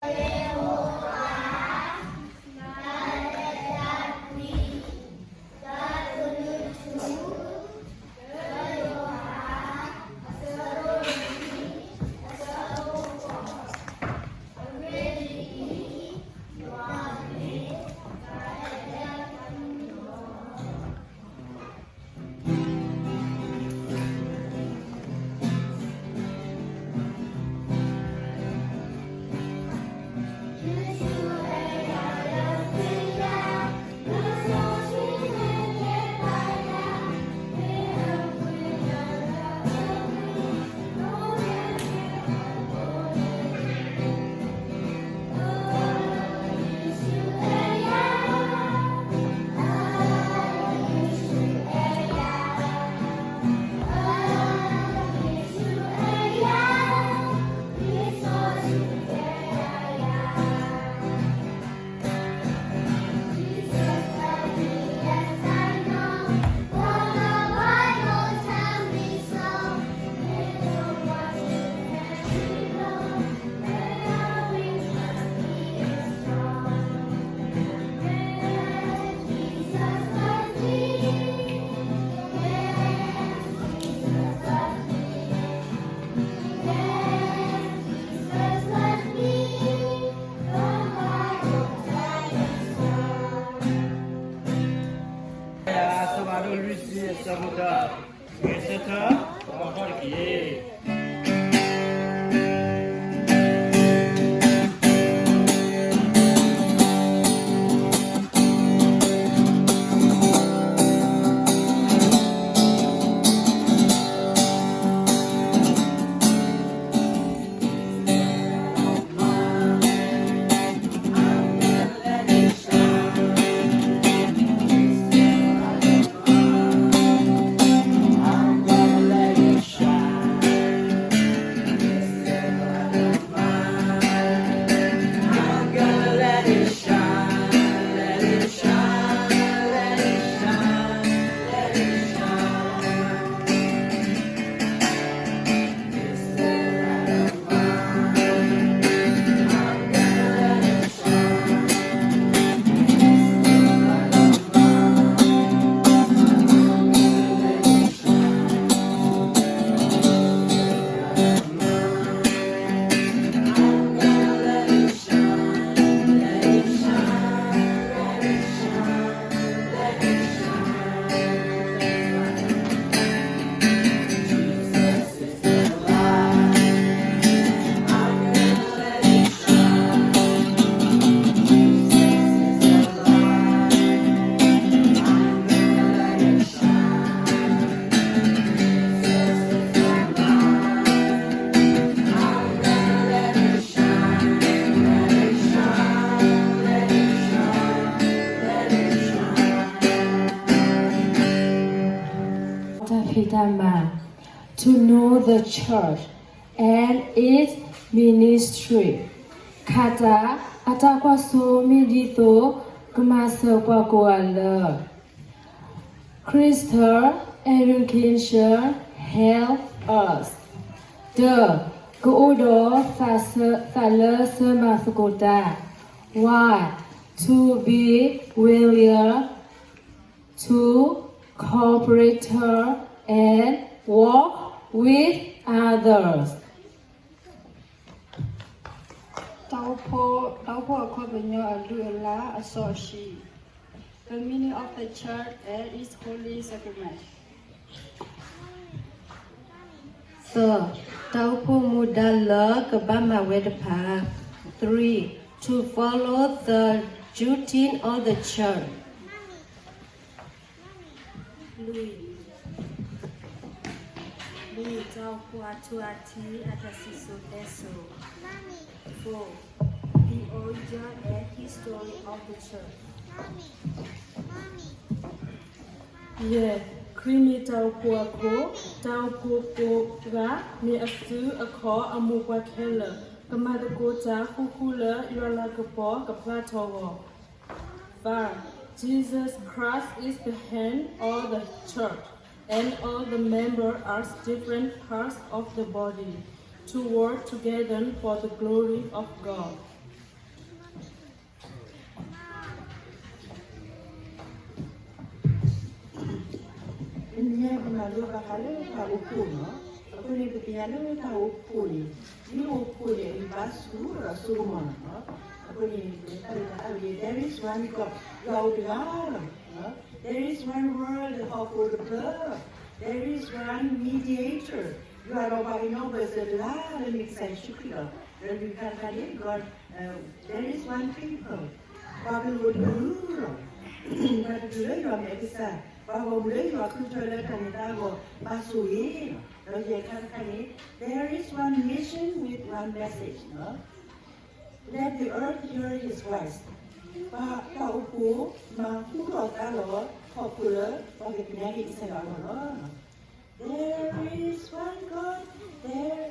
အဆၢဖးဒိၣ်လွံၢ်ဆံ အဆၢဖိတၢ, ဂဲၤဆၢထၢၣ် ပှၤဃီတက့ၢ်. တၢ်ဖံးတၢ်မၤ To know the church and its ministry. ခးတၢ် အတၢ်ကွၢ်စိမ့ၢ်ဒ်သိး ကမၤစၢၤပှၤကိးဂၤလၢ Christian education help us. တၢ, ကအိၣ်ဒီးသးလၢဆၢမၤသကိးတၢ်. Why? To be willing to cooperate and work with others. တၢ်အိၣ်ဖှိၣ်, တၢ်အိၣ်ဖှိၣ်အခီပညီအလုၢ်အလၢ်အစီအဆှံ. The meaning of the church and its holy sacrament. သၢ, တၢ်အိၣ်ဖှိၣ်မူဒါလၢကဘၣ်မၤဝဲတဖၣ်. Three, to follow the duty of the church. လွံၢ်, လွံၢ်, တၢ်အိၣ်ဖှိၣ်အထူအထံး အတၢ်စံၣ်စိၤတဲစိၤ. Four, the origin and history of the church. ယဲၢ်, ခရံာ်မ့ၢ်တၢ်အိၣ်ဖှိၣ်အခိၣ်, တၢ်အိၣ်ဖှိၣ်ကိးဂၤ မ့ၢ်အစုအခီၣ်အမိၢ်ပှၢ်ခဲလၢာ်, ကမၤသကိးတၢ်ဃူဃူလၢယွၤလၤကပီၤကဖျါထီၣ်အဂီၢ်. Five, Jesus Christ is the head of the church, and all the members are different parts of the body to work together for the glory of God. တနံၤညါပမၤလိဘၣ်ဃးလၢတၢ်အိၣ်ဖှိၣ်န့ၣ်လီၤ. အဃိန့ၣ် ပသ့ၣ်ညါလၢတၢ်အိၣ်ဖှိၣ်န့ၣ် မ့ၢ်အိၣ်ဖှိၣ်န့ၣ် အဂံၢ်ဘါဆူၣ်ဒီးစိကမီၤလီၤ. အဃိန့ၣ် ပကတဲတၢ်အဝဲ There is one God, ယွၤအိၣ်တဂၤလီၤ. There is one word, ဟီၣ်ခိၣ်တဖျၢၣ်လီၤ. There is one mediator, ယွၤဒီးပှၤကညီဘၢၣ်စၢၤတဂၤလၢမ့ၢ်ကစၢ်ယ့ၣ်ၡူးခရံာ်လီၤ. ဒီးလွံၢ်ခါတခါန့ၣ် God, there is one people, ပှၤကလုာ်အိၣ်တကလုာ်လီၤ. ပှၤတကလုာ်လၢယွၤမဲာ်ကစၢ်, ပှၤဂီၢ်မုၢ်လၢယွၤဃုထၢလၢတၢ်န့ၢ်သါအဂီၢ် ဘၣ်ဆိၣ်ဂ့ၤလီၤ. ဒီးယဲၢ်ခါတခါန့ၣ် There is one mission with one message, Let the earth hear his voice, ပှၤတၢ်အိၣ်ဖှိၣ်မၤဟူထီၣ်သါလီၤ ဟီၣ်ခိၣ်လၢပှၤကသ့ၣ်ညါက့ၤကစၢ်ယွၤအဂီၢ်လီၤ. There is one God, there